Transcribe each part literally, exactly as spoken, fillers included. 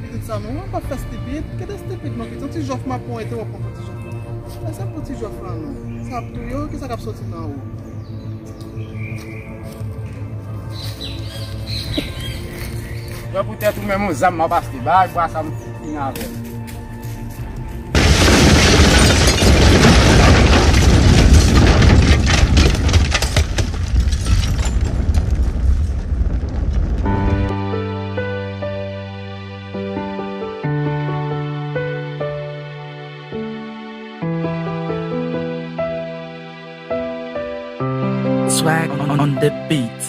Pitit sa non, w ap fè stipid. Kite stipid non, kite yon ti jòf m ap pran, w ap pran ti jòf la. Lè se pou ti jòf la non. Sa ap touye w, kisa k ap soti nan ou? Jòf poutèt ou menm yon zam m ap achte. Bay bwa sa m fini avè l. Swag on the beat.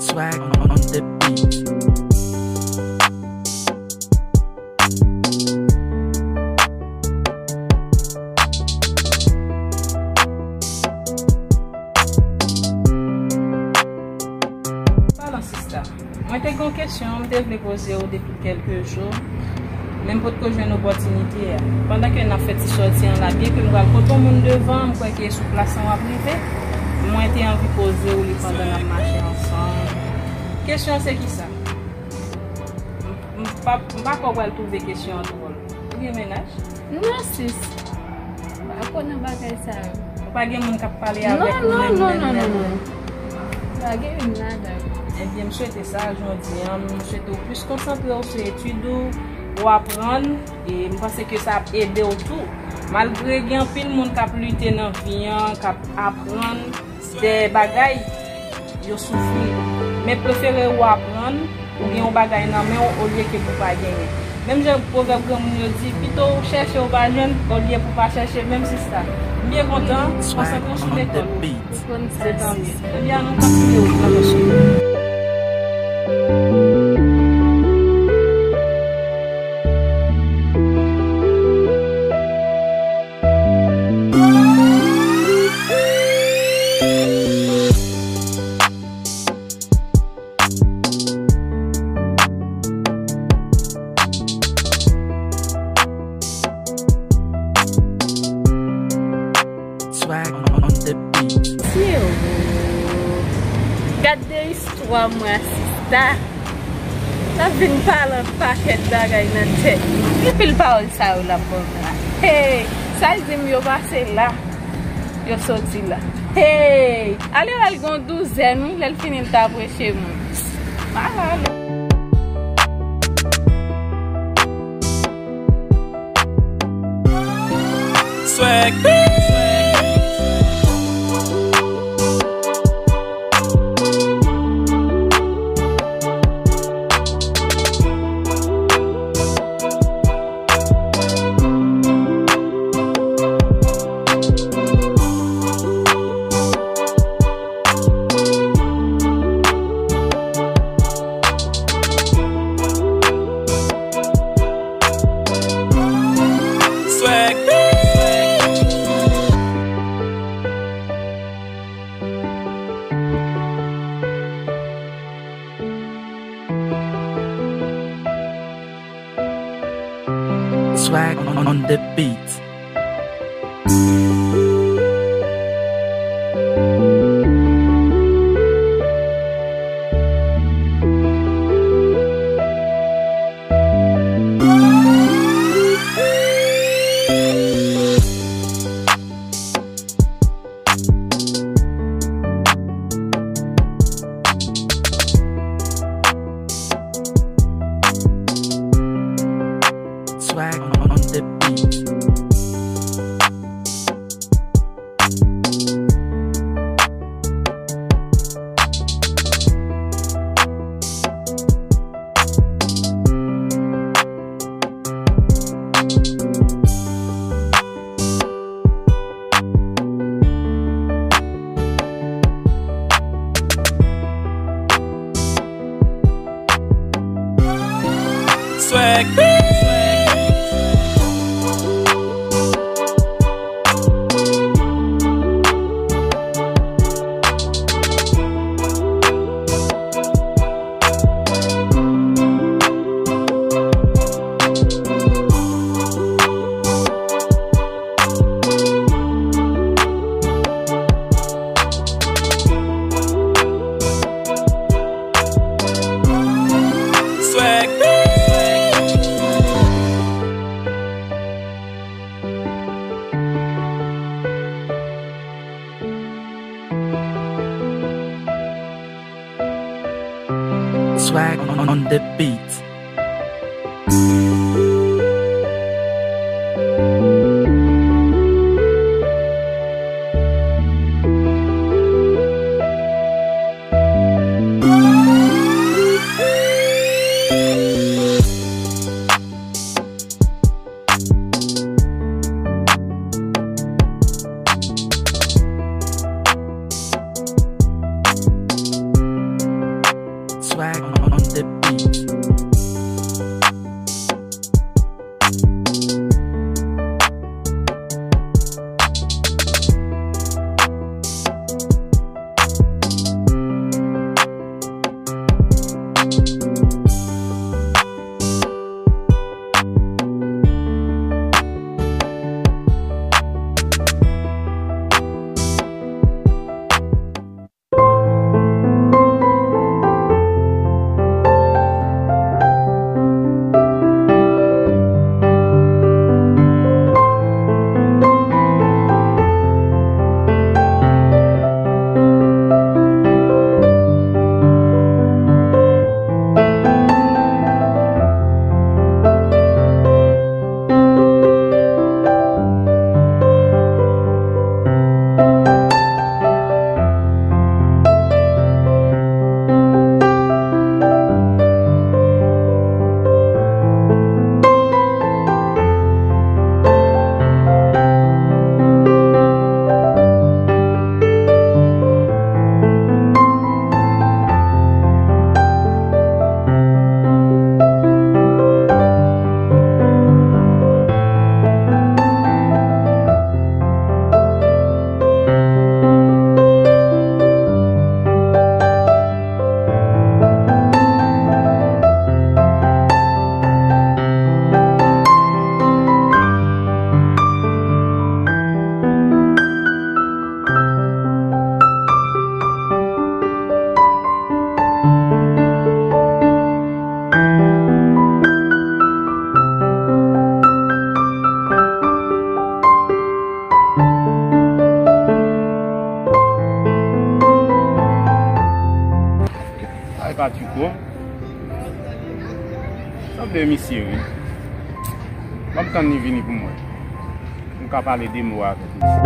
Swag on the beat. Palan sista, mwen te gen yon kesyon m te vle poze w depi kèlke jou, men m potko jwenn opòtinite a. Pandan ke n ap fè ti sòti an la, byen ke m pral kote yon moun devan, m kwè ke sou plas lan w ap rive, mwen te anvi poze w li pandan n ap mache ansanm. Kesyon an se kisa? M, m pa, m pa kwè w pral twouve kesyon an dwòl. Ou gen mennaj? Non, sis. M pa kwè nan bagay sa yo. Ou pa gen moun k ap pale avèk ou menm, non, menm, non, menm? Non. Pa gen youn ladan. Ebyen, m swete sa, jodi an, m swete w plis konsantre w sou etid ou, w aprann, e m panse ke sa ap ede w tou. Malgre gen anpil moun k ap lite nan vi an, k ap aprann, de bagay, yo soufri. Men prefere ou aprann, ou gen yon bagay nan men w, olye ke pou pa genyen. Menm jan pwovèb granmoun yo di, pito ou chèche ou pa jwenn, olye pou pa chèche, menm sista. M byen kontan, konsantre w sou lekòl ou. Se tanbyen. Ebyen, an nou kontinye wout la, mesye. Swag on the beat. Mesye, oh. Gad de istwa mwen a sista. L ap vin pale yon pakèt bagay nan tèt mwen. Gen pil pawòl sa yo l ap ban m la. Hey, sa l di m yo pase la, yo soti la. Hey, ale w al gen yon douzèn wi, lè l fini l ta preche moun. M al ale. Swag. Swag. Swag on the beat. Swag on the beat. on the beat. Swag on the beat. Ay, pa Tchouko. Sanble misye, wi. Ban m tann li vini pou mwen. M ka pale de mo avèk misye.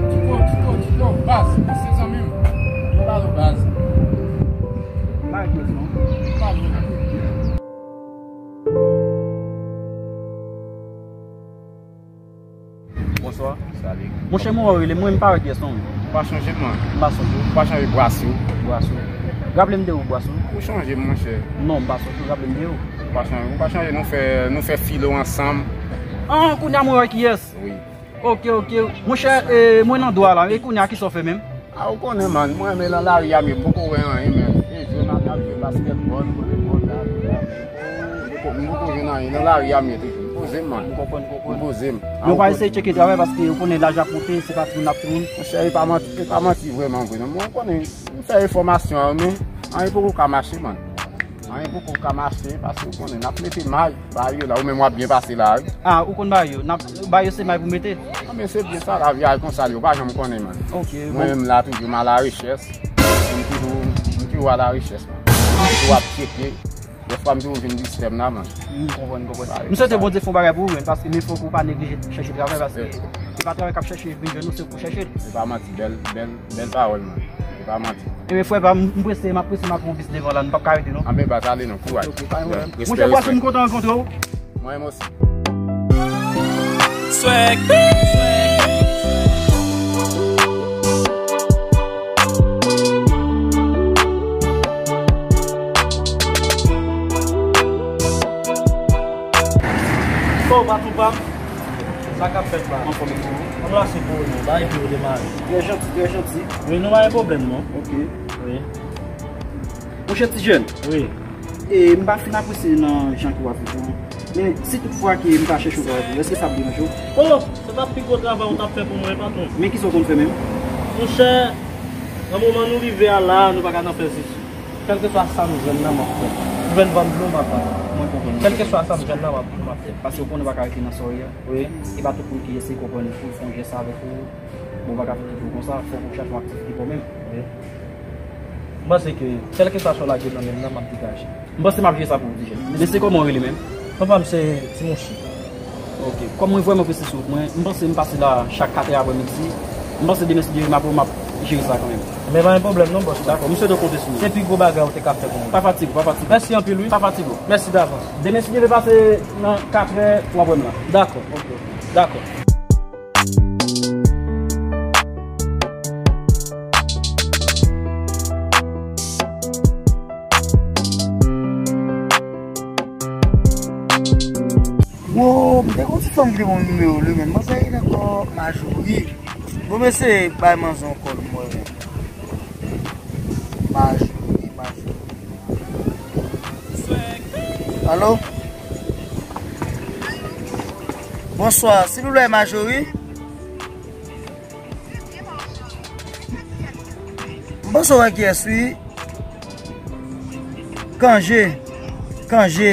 Tchouko, Tchouko, Tchouko, baz, se zanmi m. Mwen pa lo baz. Pa gen non. Pa gen. Bonswa. Salut. Monchè, mwen wè w rele m, mwen m pa wè kiyès non. Ou pa chanje m, man. M pa sonje w. Ou pa chanje bras ou. Bras ou. Raple m de ou, bras ou. Ou chanje m, monchè. Non, m pa sonje w, raple m de ou. Ou pa chanje, ou pa chanje, nou fè, nou fè filo ansanm. Ah, kounye a mwen wè kiyès. Wi. Ok, ok. Monchè, eh, mwen nan dwa la, e kounye a kisa w fè menm? A, ou konnen, man, mwen renmen nan lari a, men m poko wè anyen, men. E jwe, n ap, n ap jwe baskètbòl, volebòl la, la. M poko, m poko jwenn anyen nan lari a, men toujou. M poze m, man. M konprann, m konprann. M poze m. Men w pa eseye tcheke travay, paske ou konnen laj ap monte, se pa timoun ap timoun. Monchè, e pa manti, e pa manti vrèman vre, non. Mwen konnen, m fè enfòmasyon an, men anyen poko ka mache, man. Anyen poko ka mache, paske ou konnen, n ap mete may, bay yo la, ou menm w ap byen pase la, wi. Ah, ou konn bay yo, n ap, bay yo se may pou mete. Ah, men se byen sa, lavi a konsa, yo pa janm konnen, man. Ok, bon. Mwen menm la, toujou m alarechèch, m toujou, m toujou alarechèch, man. M toujou ap tcheke, dèfwa m toujou vin distè m la, man. M konprann, m konprann. M swete Bondye fè yon bagay pou ou, men, paske, men fòk ou pa neglije chèche travay, paske se pa travay k ap chèche vin jwenn ou, se ou k pou chèche l. Se pa manti, bèl, bèl, bèl pawòl, man. Se pa manti. Ebyen, frè pa m, m prese, m ap prese, m ap pran bis devan la, nou p ap ka rete, non. Anben, baz, ale non, kouraj. Ok, pa gen pwoblèm. Monchè, Bwaso, m kontan rankontre w. Mwen menm osi. Swag. Oh, patwon pa m. Sa k ap fèt la? Anfòm, e pou ou? Ann la, se pou ou, non. Bagay pi ou demare. Trè janti, trè janti. Wi, nou pa gen pwoblèm, non. Ok. Wi. Monchè ti jèn. Wi. E m pa fin apresye nan jan ke w ap viv lan. Men si tout fwa ke m ta chèche yon travay pou ou, èske sa ap deranje w? Oh, se t ap pi gwo travay ou t ap fè pou mwen, patwon. Men kisa w konn fè menm? Monchè, nan moman nou rive a la, nou pa ka nan fè zizou. Kèlkeswa sa m jwenn nan, m ap fè. M jwenn vann dlo, m ap vann. Mwen konprann. Kèlkeswa sa m jwenn la, m ap, m ap fè. Paske ou konnen ou pa ka rete nan sa w ye a. Wi. E pa tout moun ki eseye konprann ou, fè yon jès avèk ou. Bon, ou pa ka fè tout moun konsa, fòk ou chache yon aktivite pou ou menm. Wi. M panse ke, kèlkeswa sa w lage nan men m nan, m ap degaje. M panse m ap jere sa pou ou, ti jèn. Mesye, kòman w rele menm? Papa m se Ti Mouchi. Ok. Kòm mwen vrèman prese sou wout mwen, m panse m pase la chak katrè aprèmidi. M panse demen, si Dye vle, m ap, m ap jere sa kanmenm. Men pa gen pwoblèm non, bòs. Dakò, m swete w konte sou mwen. Se pi gwo bagay ou te ka fè pou mwen. Pa fatige w, pa fatige w. Mèsi anpil, wi. Pa fatige w. Mèsi davans. Demen, si Dye vle, pase nan katrè, w ap wè m la. Dakò, ok, ok. Dakò. Wo, m te gon ti fanm ki te ban m nimewo li, men manzè rele ankò Majori. Bon, m eseye bay manzè yon kòl pou mwen. Majori, Majori. Alo? Bonswa, silvouplè, Majori? M panse w wè kiyès, wi. Kanje. Kanje.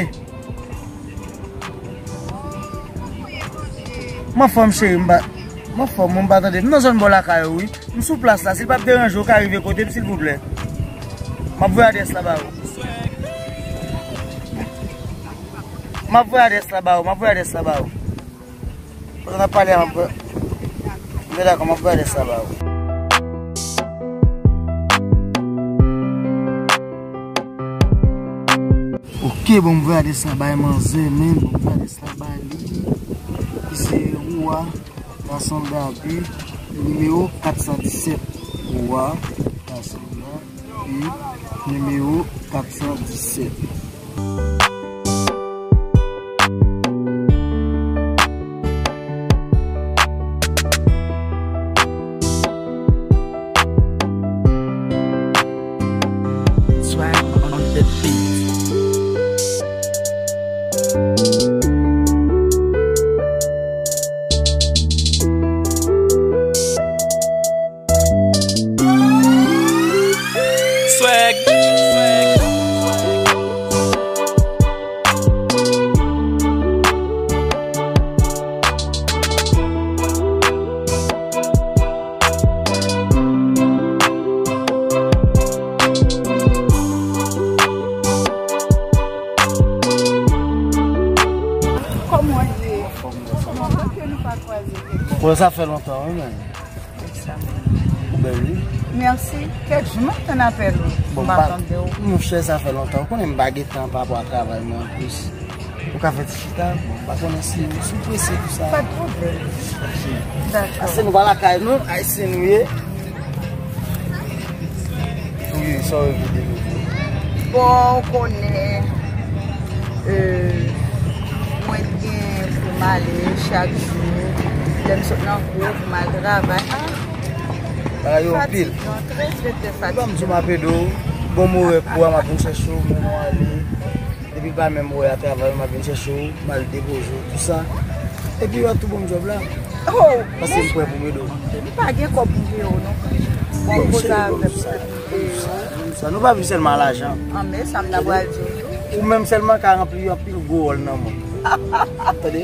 M anfòm, cheri, m pa, m anfòm, m pa tande. M nan zòn bò lakay ou, wi. M sou plas la. Si l p ap deranje w, ou ka rive kote m, silvouplè. M ap voye adrès la ba ou. M ap voye adrès la ba ou. M ap voye adrès la ba ou. Pandan n ap pale a, m ap, m dakò, m ap gade sa ba ou. Ok, bon, m voye adrès la bay manzè, men, bon, m voye adrès la ba li. Li se Roi Gasson Gaby, nimewo kat san disèt. Roi Gasson Gaby, nimewo kat san disèt. Swag on the beat. Swag. Kòman w ye? Kòman ke nou pa kwaze kèk... Bon, sa fè lontan, wi, men. Ou bèl, wi. Mèsi. Kèk jou m ap tann apèl ou. Bon, m pa tande w. Monchè, sa fè lontan. Ou konnen m pa gen tan pa rapò a travay mwen anplis. Ou ka fè ti chita, bon, m pa konnen si, si w prese tou sa. Pa de pwoblèm. Dakò. Paske nou pa lakay nou, Ayisyen nou ye. Wi, sa w vle di nou. Bon, ou konnen, euh, mwen gen pou m ale chak jou. Lè m sot nan kou pou m al travay. Ah, bagay yo anpil. Fatigan, trè, trè, trè fatigan. Ban m di w, m ap ede w. Bon, m orè kou a, m ap vin chèche w, men nou ale. Depi l pa menm orè a travay, m ap vin chèche w, m al depoze w, tou sa. Epi w ap tou ban m djòb la. Oh, paske m prè pou m ede w. M pa gen kòb pou m peye w non. Bon, koze avè m pou m peye w. Sa, nou pa viv sèlman a lajan. An, men sa m ta pral di w tou. Ou menm sèlman ka ranpli anpil gwo wòl nan mond. Tande?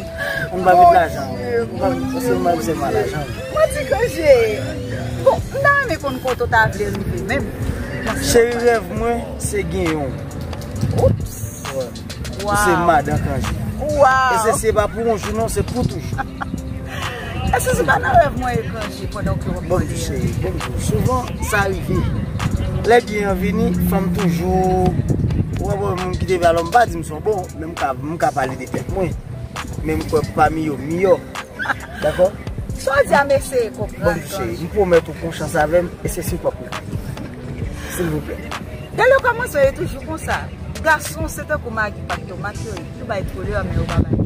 Ann pa viv lajan. Mon Dye, mon Dye, sèlman, sèlman lajan. Mwen di Kanje. Bon, m ta renmen konn kote w ta vle rive menm. Cheri, rèv mwen, se gen yon. Oups. Wè. Ou se madan Kanje. Waw. E se, se pa pou yon jou non, se pou toujou. Èske se pa nan rèv mwen e Kanje pandan ke w ap pale a? Bon, cheri, bon, souvan, sa rive. Lè byen an vini, fanm toujou, ou wè, bon, moun ki te vle alò, m pa di m se yon bon, men m ka, m ka pale de tèt mwen. Men m kwè pami yo, m miyò. Dakò? Sa w di a, m eseye konprann. Bon, cheri, m pwomèt ou pran chans avè m, e se sou pwòp mwen. Silvouplè. Gade kòman sa ye toujou konsa. Gason se tankou magi pat tomat yo ye. Yo bay koulè, men yo pa bay.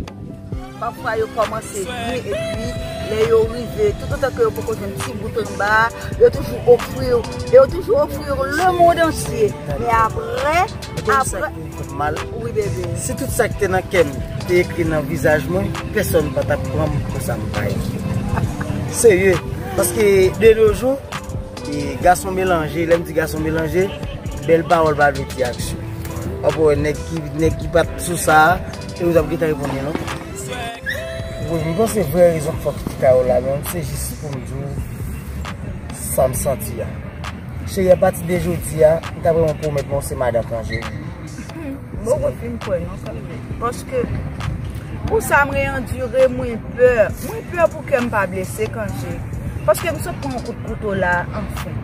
Pafwa yo kòmanse byen, epi lè yo rive, toutotan ke yo poko jwenn ti bout anba a, yo toujou ofri w, yo toujou ofri w le monde entier. Men apre, apre, Mal. Wi, bebe. Si tout sa ki te nan kè m te ekri nan vizaj mwen, pèsonn pa t ap pran m pou sa m pa ye. Serye. Paske de nos jours, e, gason melanje, lè m di gason melanje, bèl pawòl pa vle di aksyon. W ap wè nèg ki, nèg ki pa t sou sa a, e ou t ap gentan reponn li non. Wi, m panse vrè rezon k fè w kite kay ou la menm, se jis pou m di w sa m santi a. Cheri, apati de jodi a, m ta renmen pwomèt mwen w se madan Kanje. Mwen pa fin kwè non, Kanje. Paske pou sa mwen andire, mwen pè. Mwen pè pou kè m pa blese, Kanje. Paske m sot pran yon kout kouto la, anfen.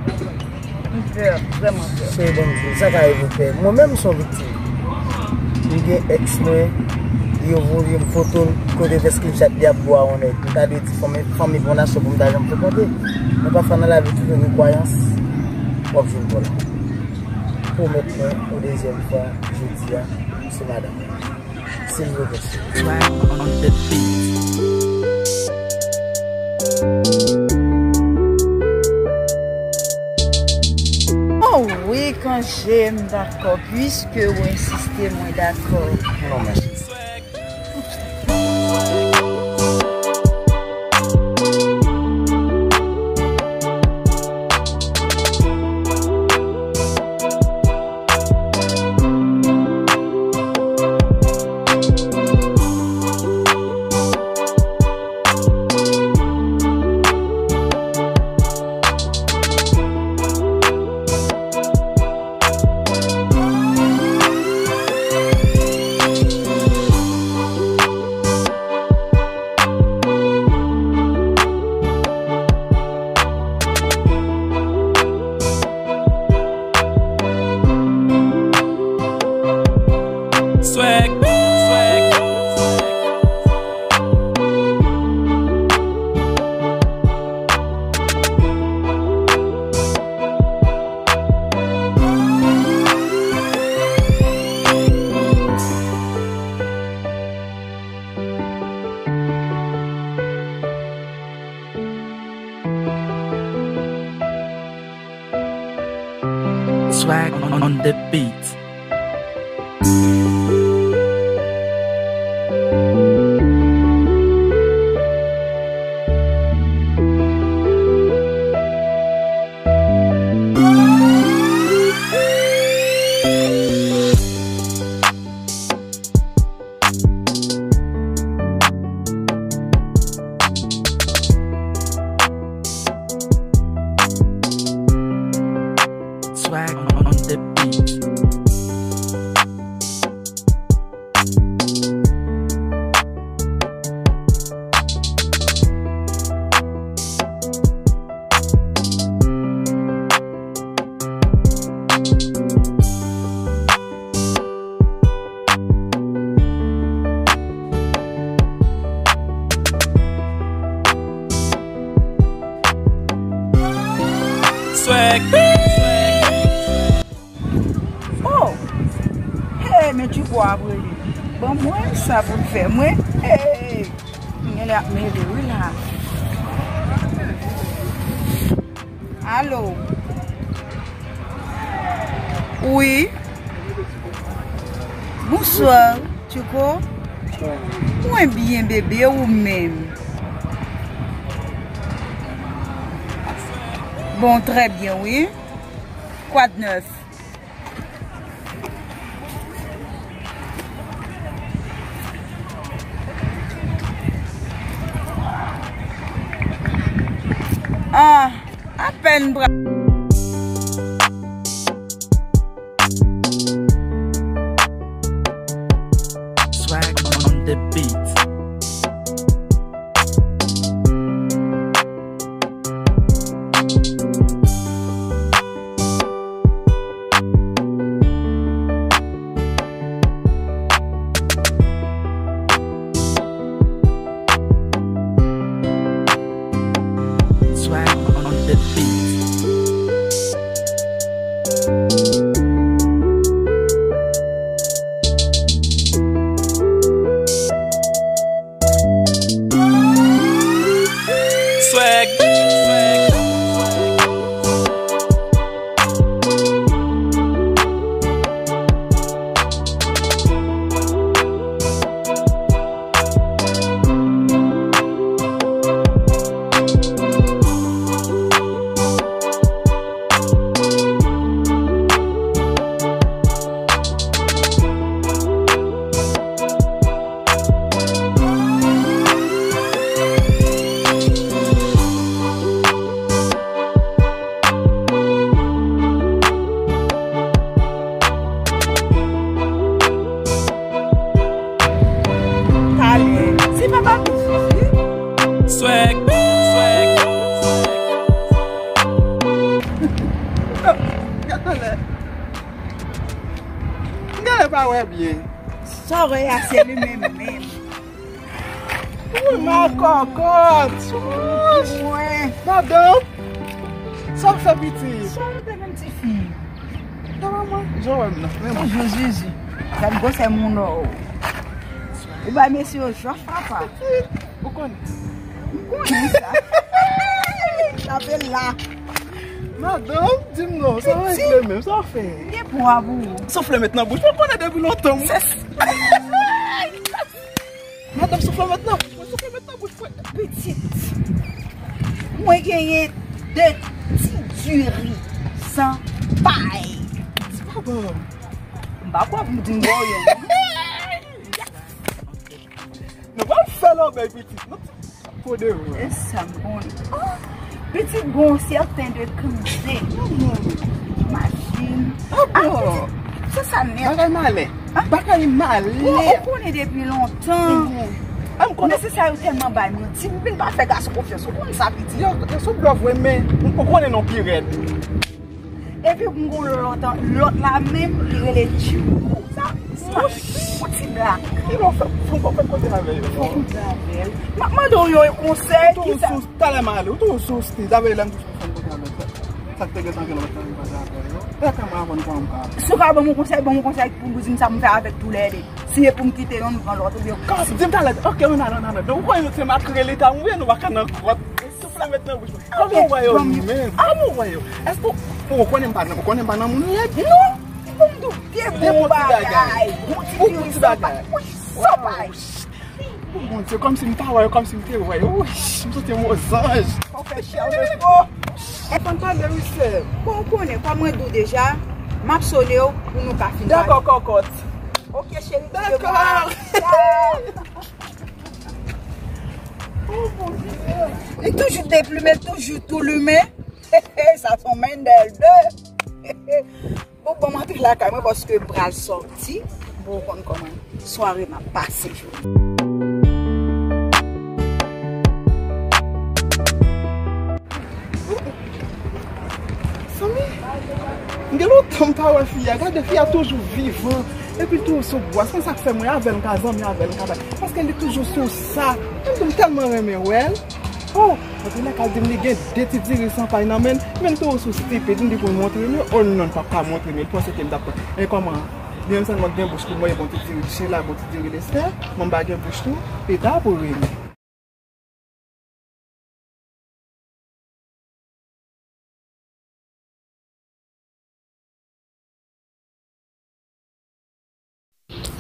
M pè, vrèman pè. Cheri, ban m di w, sa ka rive pè. Mwen menm m se yon viktim. M gen èks mwen, yo voye m foto l, kote fè screenshot li ap bo a yon nèg. M ta dwe di fanmi, fanmi fondasyon pou m ta janm frekwante. Men pafwa nan lavi tout gen kwayans, w ap jwenn pa w la. Pwomèt mwen yon dezyèm fwa, jodi a, se madanm. Silvouplè. Swag on the beat. Oh wi, Kanje, m dakò. Piske ou ensiste, mwen dakò. Non, mèsi. Swag, swag. Swag on the beat. Swag on the beat. Swag. Oh! Hey, men Tchouko ap rele. Ban mwen sa pou l fè mwen. Hey! Mwen lè ap mele wi la. Alo. Wi. Bonswa, Tchouko. Mwen byen, bebe, ou menm? Bon, trè byen, wi. Kwa d nèf? Ah, apèn bra. Swag on the beat. Swag on the beat. Pa wè byen. Sa w wè a, se li menm menm. Wi, ma kòkòt. Mwen. Madanm, sa w fè piti? Sa w fè menm ti fi? Gade mwen, jan w wè m nan. Men mwen. Toujou zizi. Gad gwosè moun o. Ou bay mesye yo jòf, papa. Ou konnen. M konnen sa. Kanpe la. Madanm, di m non, sa w regle menm, sa w fè? Gen pwa pou ou. Soufle met nan bouch mwen, konnen depi lontan. Se Madanm, soufle met nan bouch mwen, soufle met nan bouch mwen. Pitit, mwen genyen de ti diri san pay. Di pa bon. M pa kwè pou m di m ba w youn. Nou pral fè lòbèy pitit. Nou ti kode vre. E sa m konnen. Oh, pitit gon sèten de kanze. Machin. Ah bon? Ah, pitit, se sa nèt. Bagay malè. Ah? Bagay malè. Ou, ou konnen depi lontan. Mhm. Ah, m konnen. Men se sa yo tèlman bay manti. M vin pa fè gason konfyans. Ou konn sa, pitit. Yo, yo sou blòf vre, men ou konnen non pi rèd. Epi m gon lòt, lòt la menm, li rele Djougo. Sa, sa, yon ti blak. Ki lè w fè, fò w fè koze avè yo. Fò koze avè l. M ap mande w yon konsèy, ki sa? Ou toujou sou, talè m ale, ou toujou sou stil. Sa vle lè m toujou fè koze avè l. Sa k te gentan gen lòt la, m pa t avè yo. E kòman avan nou pa anba. Si w ka ban m yon konsèy, ban m yon konsèy pou m di m sa pou m fè avèk toulède. Si e pou m kite youn, m pran lòt, oubyen. Kòm di m talè, ok, ann ale, ann ale. Donk, ou kwè se makrèl li ta mouri, nou pa ka nan gwòt. Soufle met nan bouch mwen. Kòman w wè yo menm? Kòman w wè yo? Èske ou, ou konnen m pa nan, ou konnen m pa nan moun lèd? Non. Bon, m tou, de bon bagay. Bon ti bagay. San pay. Bondye, kòmsi m ta wè yo, kòmsi m te wè yo. Wi, m santi m ozanj. Fò fè chè yo. E fò n pale wi sè. Bon, ou konnen, kòm mwen di w deja, m ap sone w pou nou ka fin pale. Dakò, kòkòt. Ok, cheri, dakò. Li toujou deplimen, toujou tou limen. Sa se yon Mendel de. Bon, bon, m antre lakay mwen paske m pral sòti. Bon, ou konn kòman sware m ap pase jodi. Zanmi, m gen lontan m pa wè fi a. Gade, fi a toujou vivan. Epi l toujou sou bwa. Se konn sa k fè mwen avè l, m ka zanmi avè l, m ka bay. Paske li toujou sou sa. Menm tou m tèlman renmen wè l. Oh, anpil nèg ka di m li gen de ti diri san pay nan men l. Men l toujou sou stipid. M di pou l montre m yo. Oh non, l p ap ka montre m yo. L panse ke m t ap pran. E kòman? Li menm sèlman gen bouch pou l manje bon ti diri Chela, bon ti diri Lestè. Mwen m pa gen bouch tou. Pita pou rele.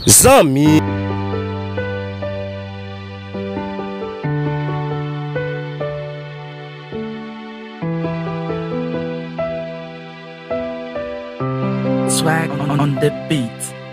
Zanmi. Swag on the beat.